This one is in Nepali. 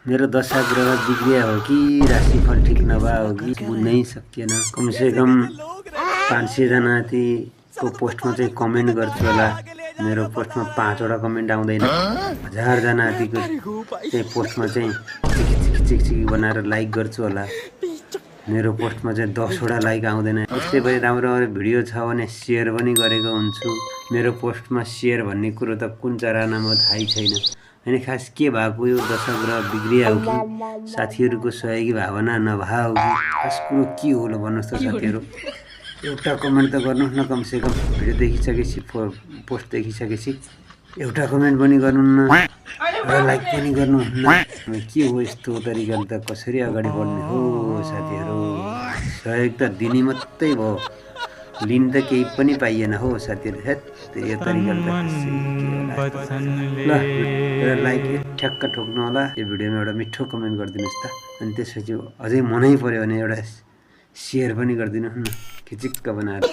मेरो दशा ग्रह बिग्रिया हो कि राशिफल ठिक नभए हो कि बुझ्नै सकिएन। कमसेकम 500 जना को पोस्टमा चाहिँ कमेन्ट गर्छु होला। मेरो पोस्टमा 5 वटा कमेन्ट आउँदैन। 1000 जना चाहिँ पोस्टमा चाहिँ चिकचिकी बनाएर लाइक गर्छु होला। मेरो पोस्टमा चाहिँ 10 वटा लाइक आउँदैन। यस्तै पनि राम्रो भिडियो छ भने सेयर पनि गरेको हुन्छु। मेरो पोस्टमा सेयर भन्ने कुरो त कुन चरानामा थाहै छैन। अनि खास के भएको यो दशग्रह बिग्रिया हो कि साथीहरूको सहयोगी भावना नभए हो कि खास कुरो के हो भन्नुहोस् त साथीहरू। एउटा कमेन्ट त गर्नुहोस् न, कमसेकम भिडियो देखिसकेपछि पोस्ट देखिसकेपछि एउटा कमेन्ट पनि गर्नुहुन्न र लाइक पनि गर्नुहुन्न। के हो यस्तो तरिकाले त कसरी अगाडि बढ्ने हो साथीहरू। सहयोग त दिने मात्रै भयो, लिन त केही पनि पाइएन हो साथीहरू। यो तरिकाले ल लाइक ठ्याक्क ठोक्नु होला। यो भिडियोमा एउटा मिठो कमेन्ट गरिदिनुहोस् त। अनि त्यसपछि अझै मनै पर्यो भने एउटा सेयर पनि गरिदिनुहोस् न खिचिक्क बनाएर।